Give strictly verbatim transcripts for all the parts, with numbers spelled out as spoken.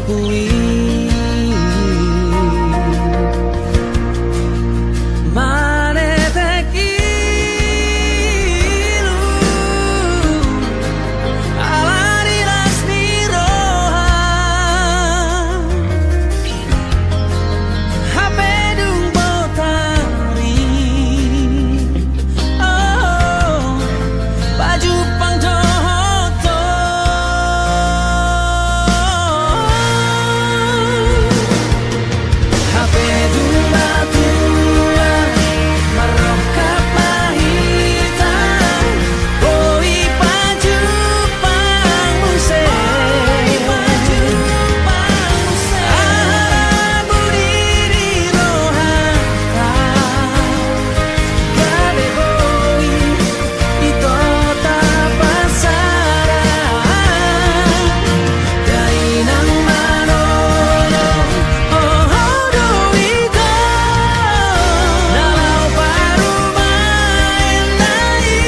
Ui, manetek ilu ala ni las ni roha. Hape dung botari, oh, pajumpang dohot ho. Hape dung matua, marrongkap ma hita, boi pajumpang muse. Aha buni ni rohanta, gabe boi ito tapasahat. Dainang manolong, oh, ho do ito, na laho parumaen na i.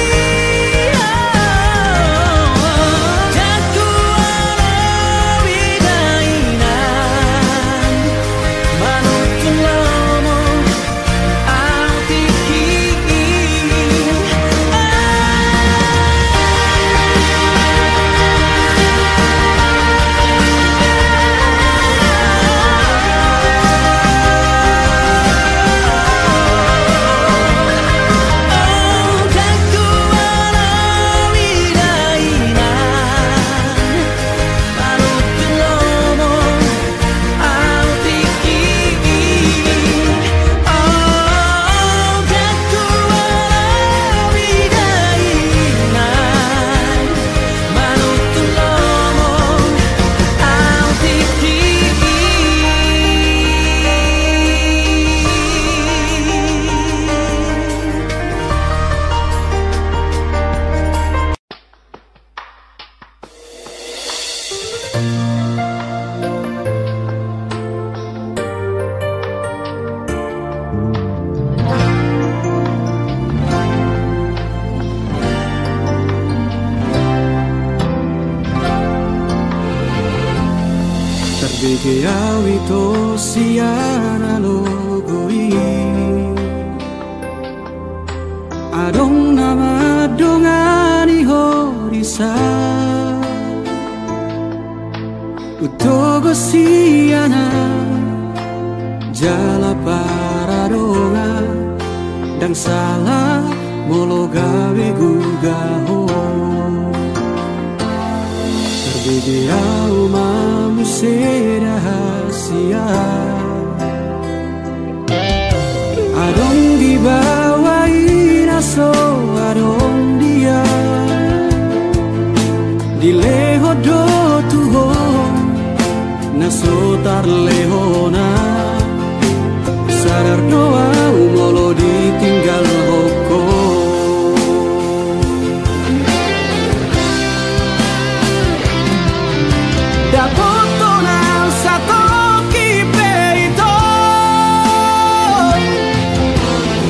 Ndang huolowi dainang, manuntun lomo au tingki i. Ndang huolowi dainang, manuntun lomo au tingki i. Oh, ndang huolowi dainang, manuntun lomo au tingki i. Tarbege au ito sian alogo i. Adong na mandongani ho disi. Hutogu sian au jala paradongan, ndang sala molo gabe guga ho. Tarbege au ma muse da hasian. Adong di baoa i na so adong dia, dilehon do tu ho na so tarlehon au. Sadar do au molo ditinggalhon ho. Dapothon au satongkin pe ito,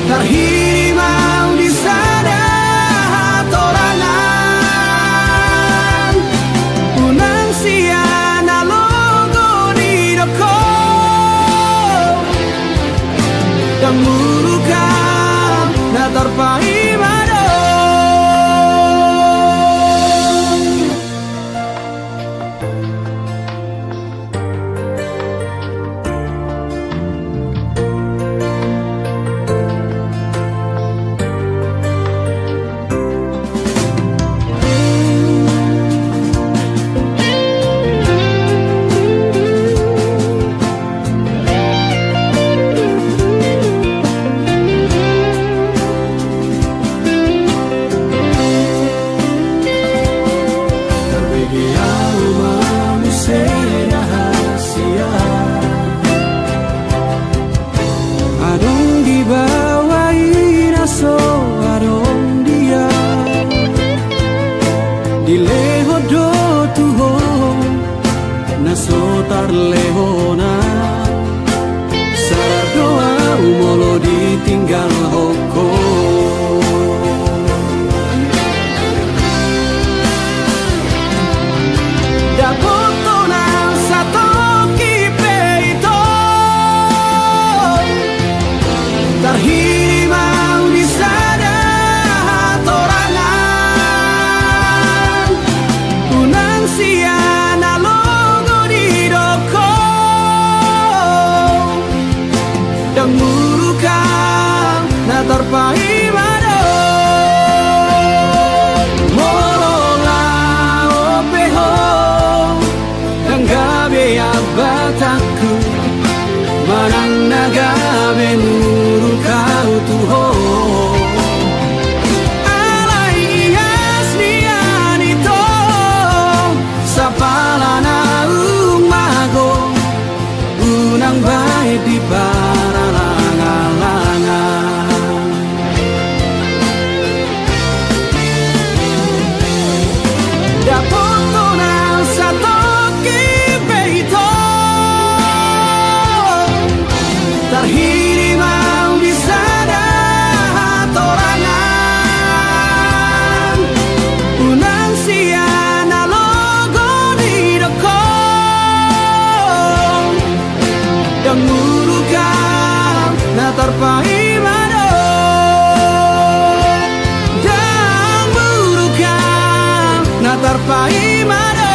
tarhirim au di sada hatorangan. Unang sian alogo didok ho, ndang muruk au na tarpaima do. Tarbege au ma muse da hasian. Adong di baoa i na so adong dia, dilehon do tu ho na so tarlehon au. Sadar do au molo ditinggalhon ho. Dapothon au satongkin Tangku manang na gabe muruk au tu ho. Alai ias nian ito sapala naung mago, unang baen di paralanglangan. Dapothon au satongkin pe ito, tarhirim au di sada hatorangan. Unang sian na logo nidok ho. Ndang muruk au na tarpaima do. Ndang muruk au na tarpaima do.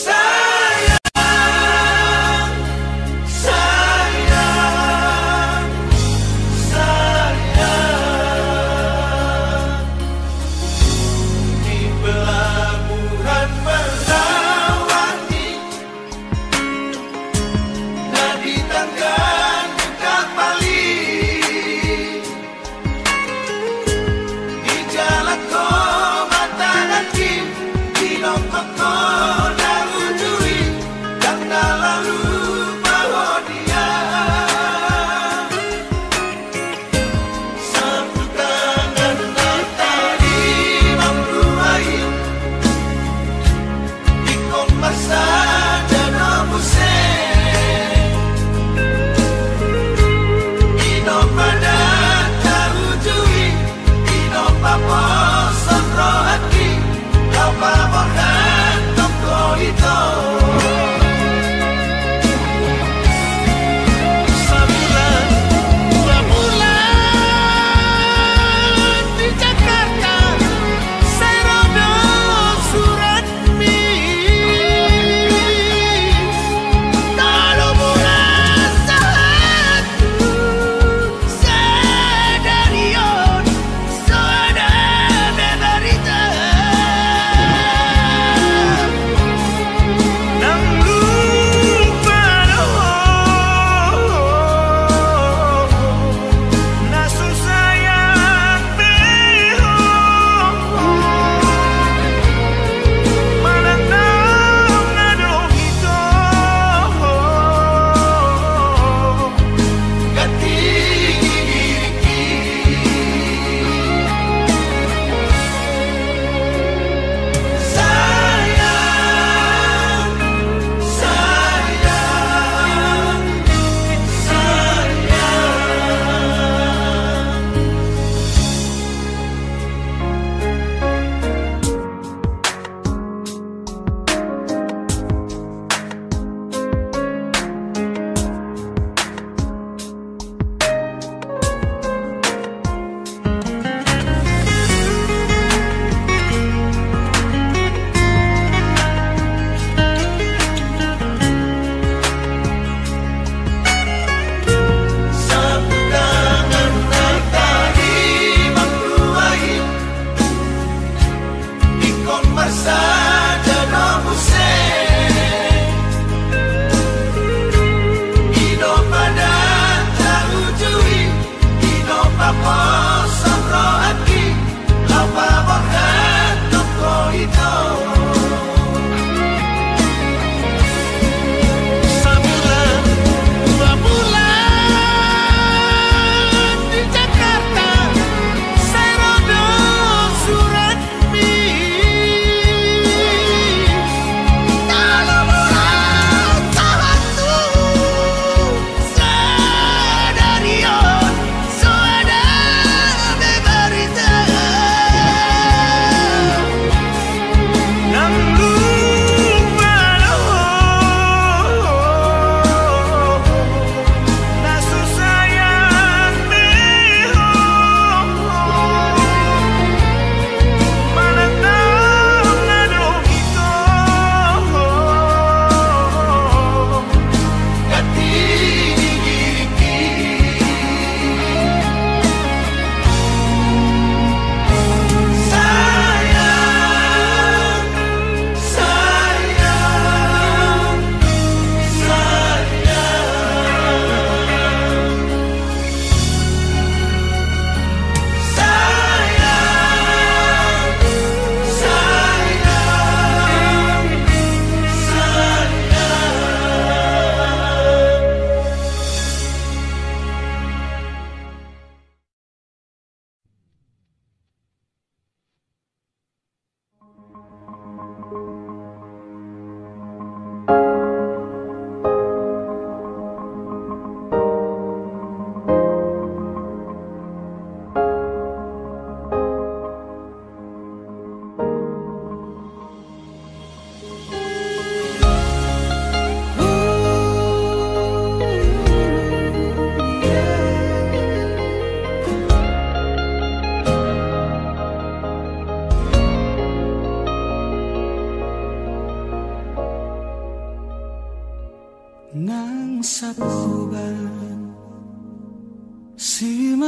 Sayang, sayang, sayang, di pelabuhan Merauani.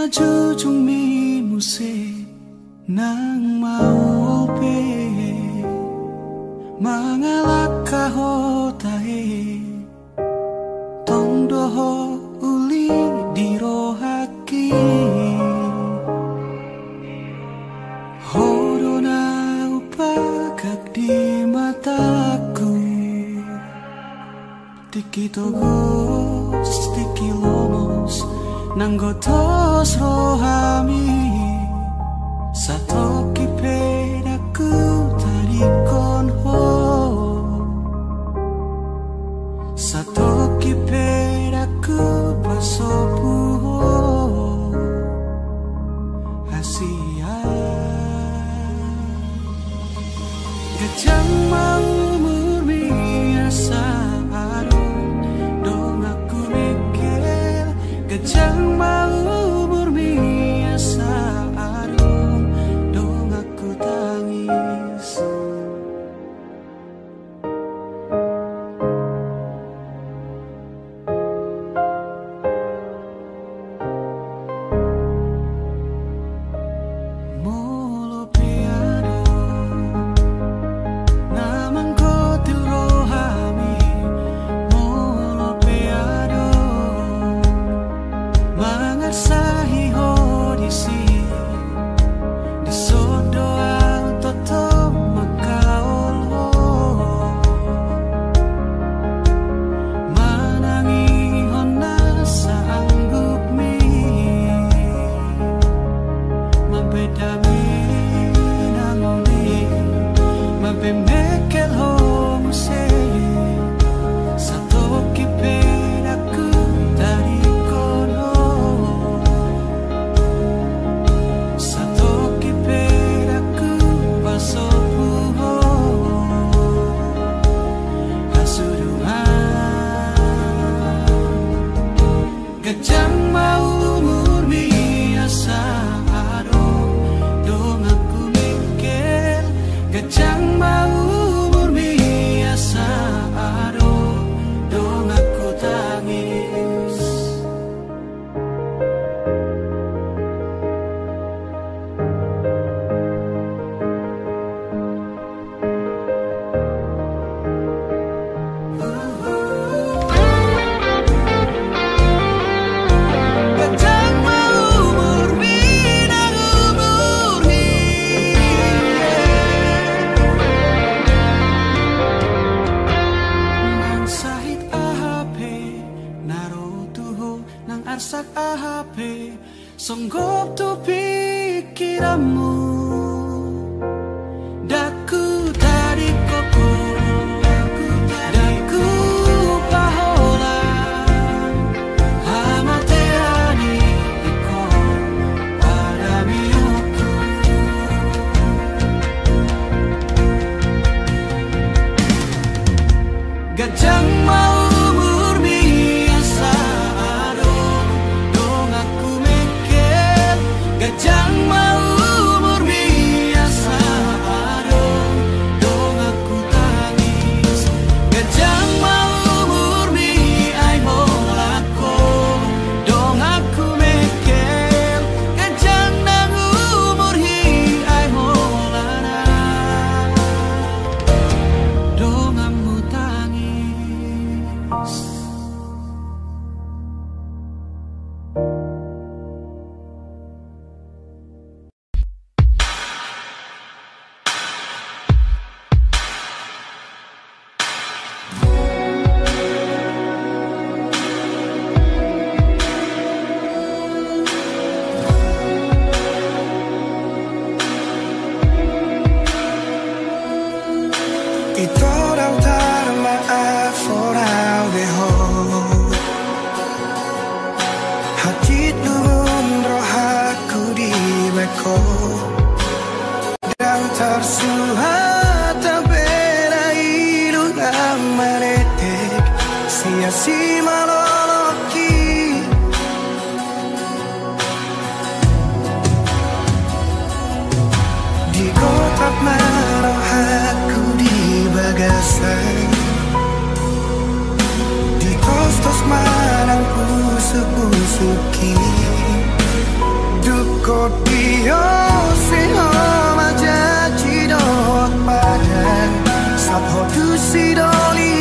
Jujungmi muse nang maol pe mangalangka hota e. Tong do ho uli di rohangki. Ho do na hupangkap di matangku. Tingki togos, tingki lomos, nang gotos rohami. Satongkin pe ndang hutadingkon ho. Satongkin pe ndang hupasobu ho. Hasian. Ganjang ma umurmi asa adong donganku mengkel. Ganjang ma umurmi asa adong donganku tangis. Molo pe adong na manggotil rohami, molo pe adong mangarsahi ho disi. Dison do ahu tongtong mangkaol ho. Manangihon na saanggupmi. Mambahen dame na muli. Mambahen mengkel ho muse. Satongkin pe ndang hutadingkon ho. Satongkin pe ndang hupasobu ho. Hasudungan. Ganjang ma umurmi asa adong donganku mengkel. Ganjang ma umurmi asa adong donganku tangis. Ganjang ma umurmi nang umurmi. Nang sahit aha pe na ro tu ho, nang arsak aha pe songgop tu pingkiranmu. Ndang hutadingkon ho, ndang hupahola hamatean i, ingkon pardamehonku. Ganjang ma umurmi asa adong donganku mengkel. Ganjang ma umurmi asa adong donganku tangis. Ganjang ma umurmi ai holan ho donganku mengkel. Ganjang nang umurhi ai holan na donganmu tangis. Ito, ndang tarmaaf ho au dohot hatindangon rohangku di bagasan ho. Ndang tarsuhat be na ilu na manetek sian simalolongki. Digotap ma rohangku di bagasan, ditostos ma nang pusukpusukki. Di ho seho ma janji dohot padan, sahat ho tu sidoli.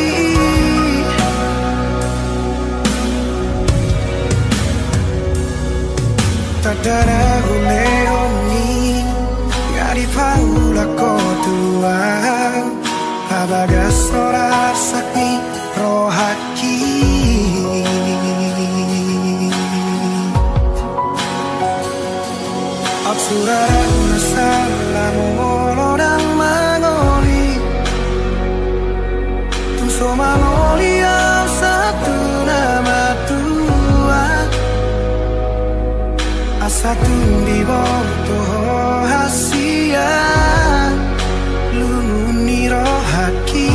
Tanda na hulehon i nga dipaulak ho tu ahu, bagas so rarsak ni rohangki. Ahu sura ndang na sala molo ndang mangoli. Tung so mangoli ahu sahat tu na matua, asa tung diboto ho hasian lungun ni rohangki.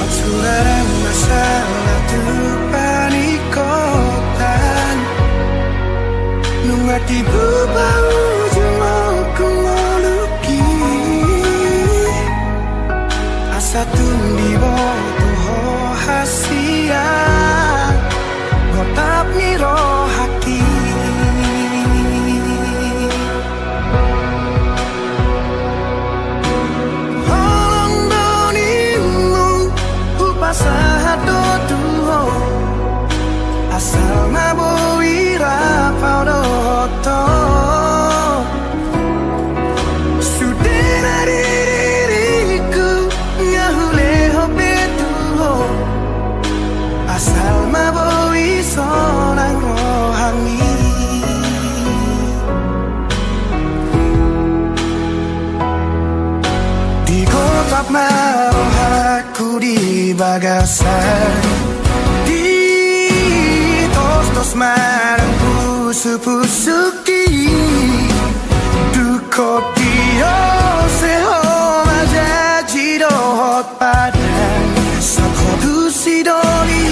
Ahu sura ndang na sala tu paningkotan, nunga tibu paujung ogung ngolungki. Asa tung diboto ho hasian gotap ni rohangki. Holong do ninmu hupasahat do tu ho, asal ma boi rap ahu dohot ho. Sude na di diringku nga hulehon be tu ho, asal ma boi sonang rohangmi. Digotap ma rohangku di bagasan, ditostos ma nang pusupusungki. Dung hot di ho seho ma janji dohot padan, sahat ho tu sidoli.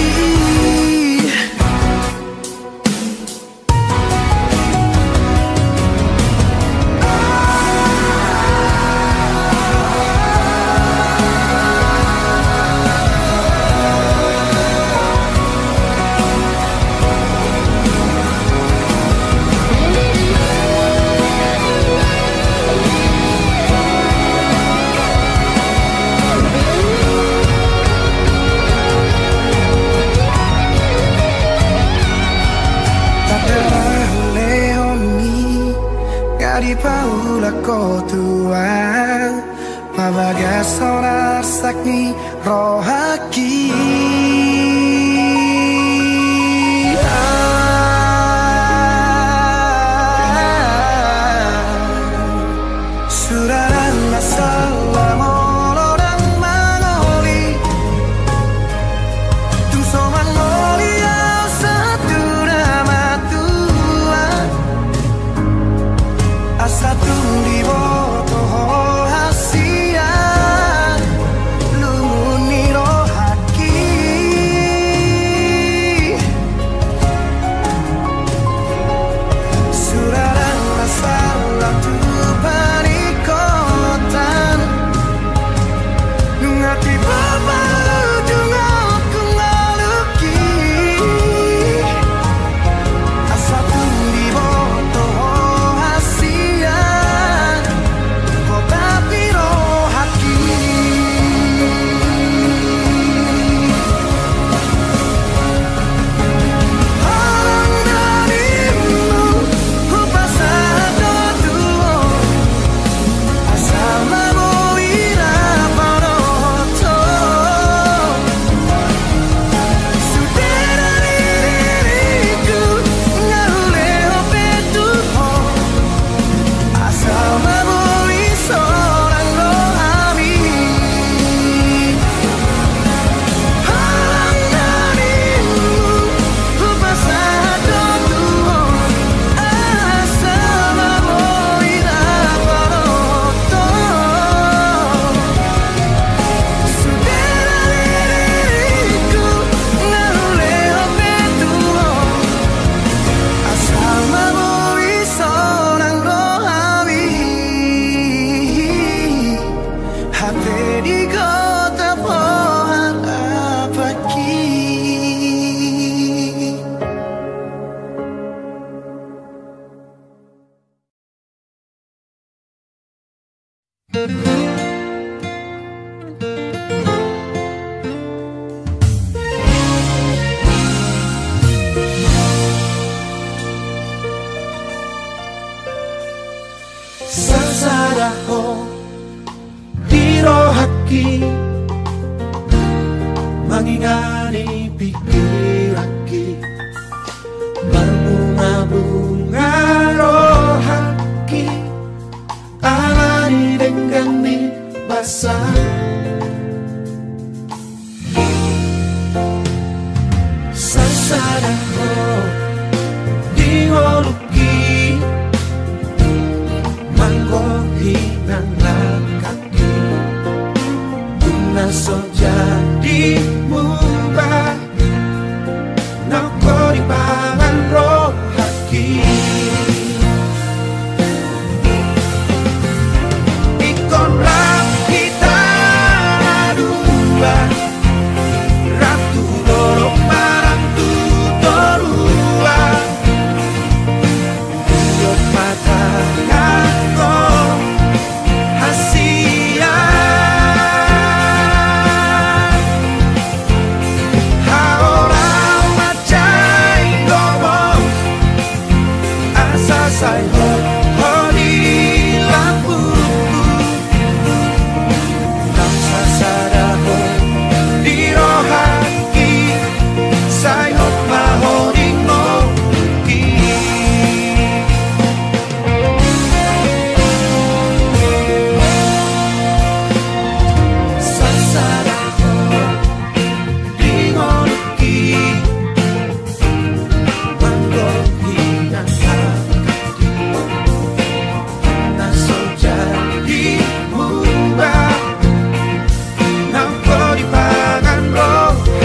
Tanda na hulehon i nga dipaulak ho tu ahu, bagas so rarsak ni rohangki. Ahu sura ndang na sala molo ndang mangoli. Tung so mangoli ahu sahat tu na matua, asa tung diboto ho hasian lungun ni rohangki. Ho di rohangki, mangingani pingkiranki, marbungabunga rohangki, ala ni denggan ni basa. Sasada ho di ngolungki, manggohi nang langkangki, dung na so jadi mubah, naung ho dipangan rohangki. Ingkon rap hita na dua, rap tu dolok manang tu toruan. Iot ma tanganhon hasian. Haola ma jai gomos, asa sai hot ho di lambungku. Nang sasada ho di rohangki, sai hot ma ho di ngolungki. Sasada ho di ngolungki, manggohi nang langkangki, na so jadi mubah, naung ho dipangan rohangki.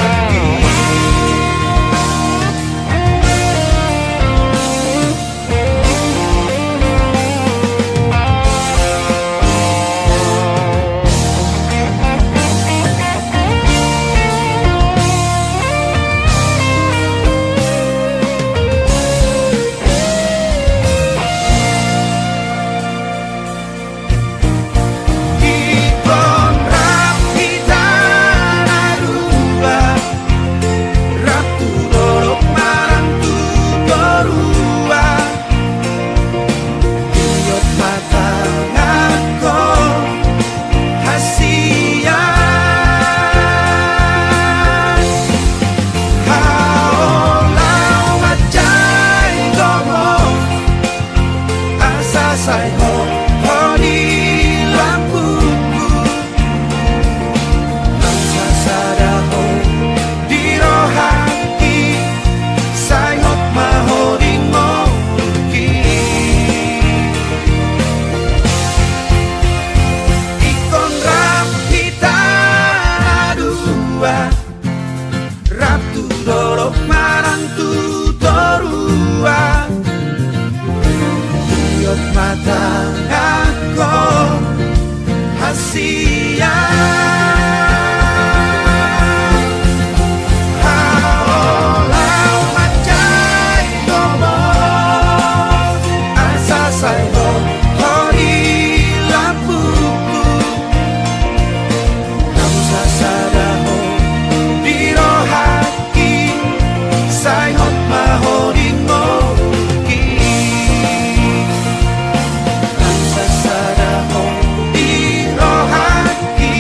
Ingkon rap hita na dua, rap tu dolok manang tu toruan. Iot ma tanganhon hasian. Haola ma jai gomos, asa sai hot ho di lambungku. Nang sasada ho di rohangki, sai hot ma ho di ngolungki. Ingkon rap hita na dua, rap tu dolok manang tu toruan. Iot ma tanganhon hasian. Haola ma jai gomos, asa sai hot ho di lambungku. Nang sasada ho di rohangki, sai hot ma ho di ngolungki. Nang sasada ho di rohangki,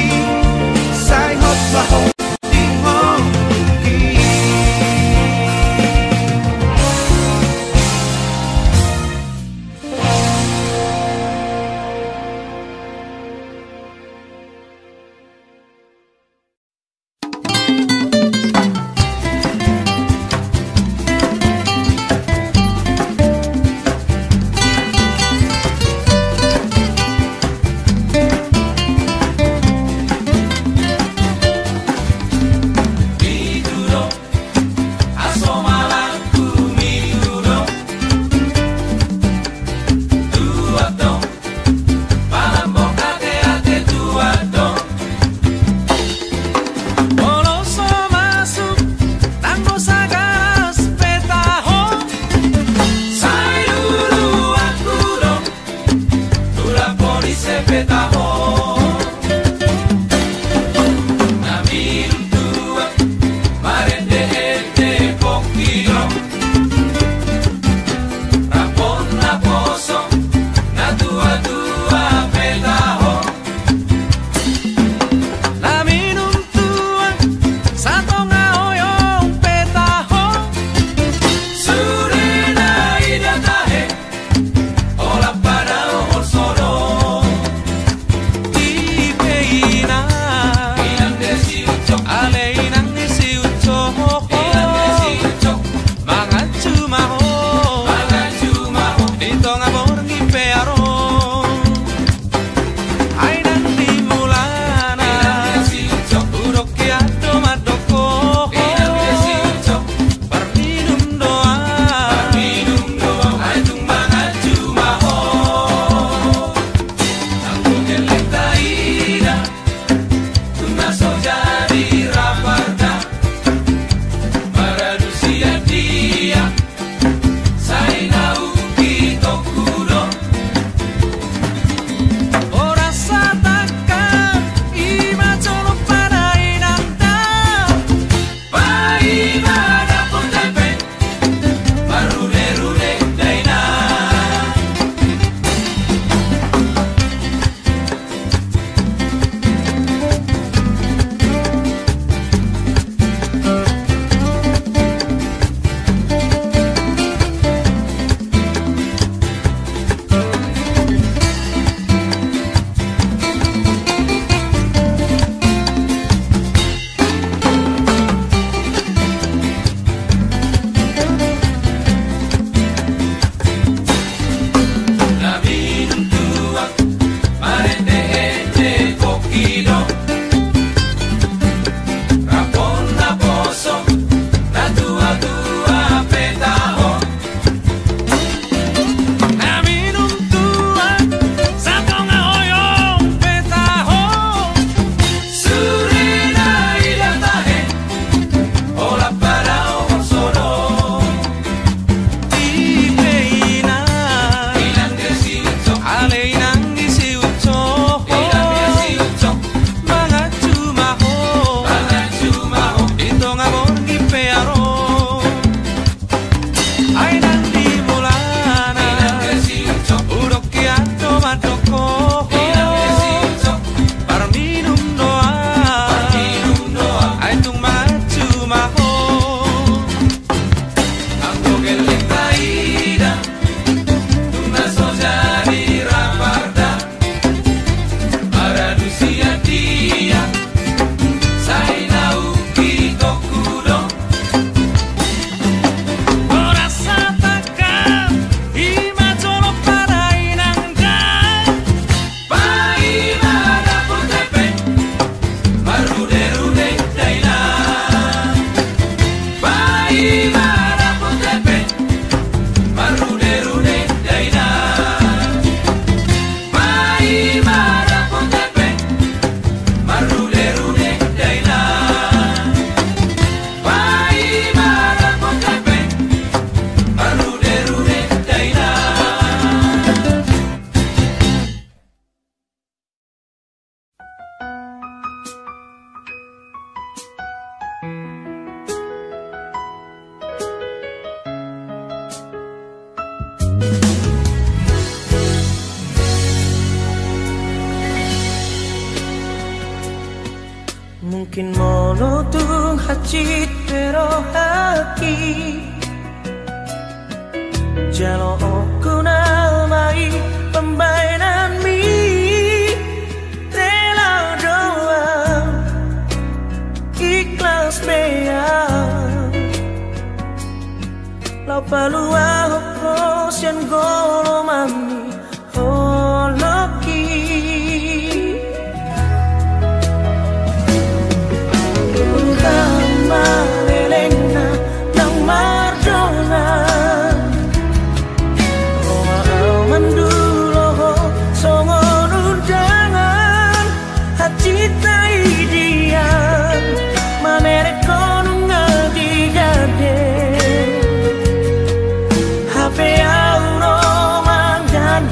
Mungkin molo tung hansit pe rohangki, jalo okkon ama i pambaenanmi, rela do au, ikhlas be au, laho paluahon ho sian golom ni holongki. Tuhan ma lelengna nang mardongan, ro ma au mandulo ho songon undangan. Hansit na idian mamereng ho nunga di gandeng, hape au ro mangan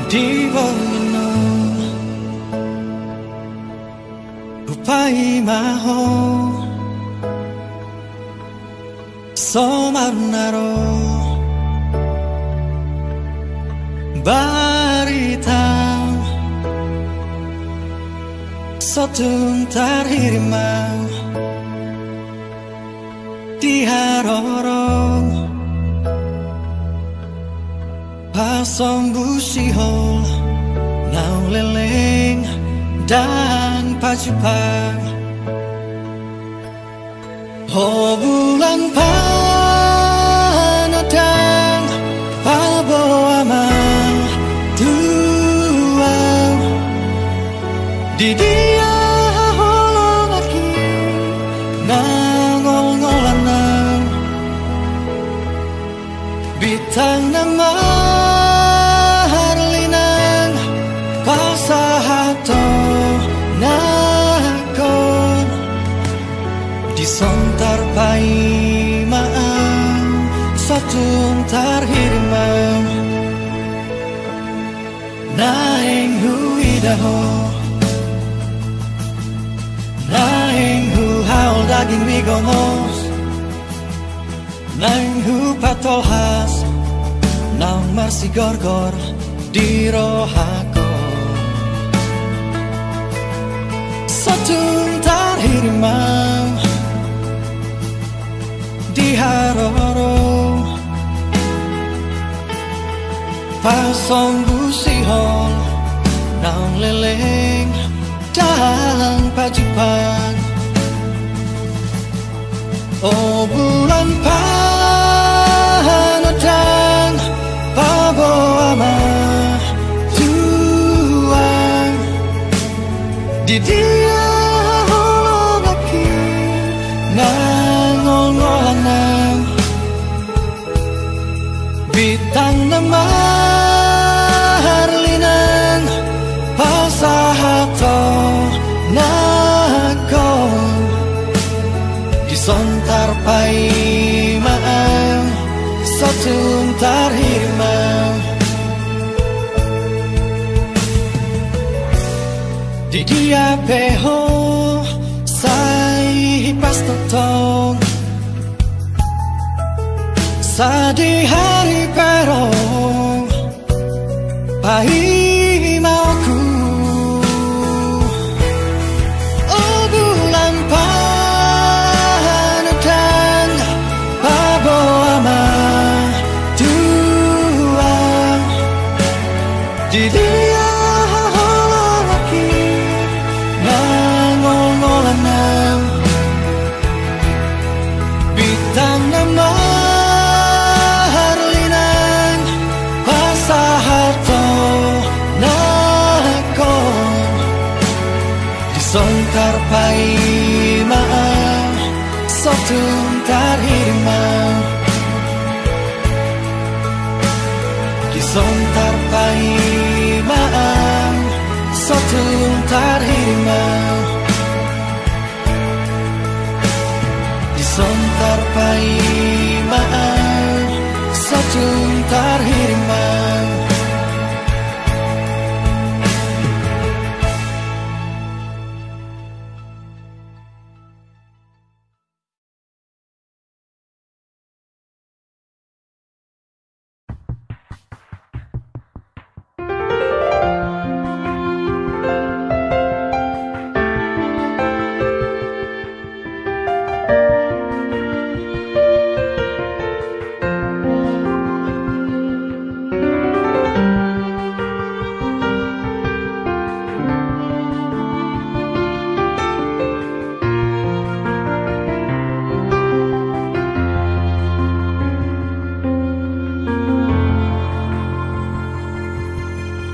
Di borngin on hupaima ho, so marnaro barita, so tung tarhirim au di haroro, pasombusihon naung leleng ndang pajumpang. O bulan panandang, paboa ma tu au, di dia haholonganki na ngolngolan au. Bintang na marlinang, pasahathon nangkon, dison tarpaima au, so tung tarhirim au. Naeng huida ho, naeng huhaol daging ni gomos, naeng hupatolhas naung marsigorgor di rohangkon. So tung tarhirim au di haroro, pasombusihon naung leleng ndang pajumpang. O bulan panandang, paboa ma tu au, di dia haholonganki na ngolngolan au. Bintang na marlinang, pasahathon nangkon, dison tarpaima au, so tung tarhirim au. Di dia pe ho sai hipas tongtong, sadihari pe ro paima ho. O bulan panandang, paboa ma tu au, di dia haholonganki na ngolngolan au. Bintang na marlinang, pasahathon nangkon, dison tarpaima au, so tung tarhirim au. Dison tarpaima au, so tung tarhirim au. Dison tarpaima au, so tung tarhirim au.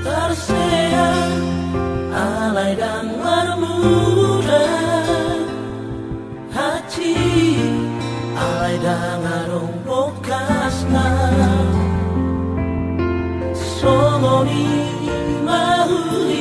Tarsea alai ndang marmula, hansit alai ndang adong bokasna. Songon i ma hula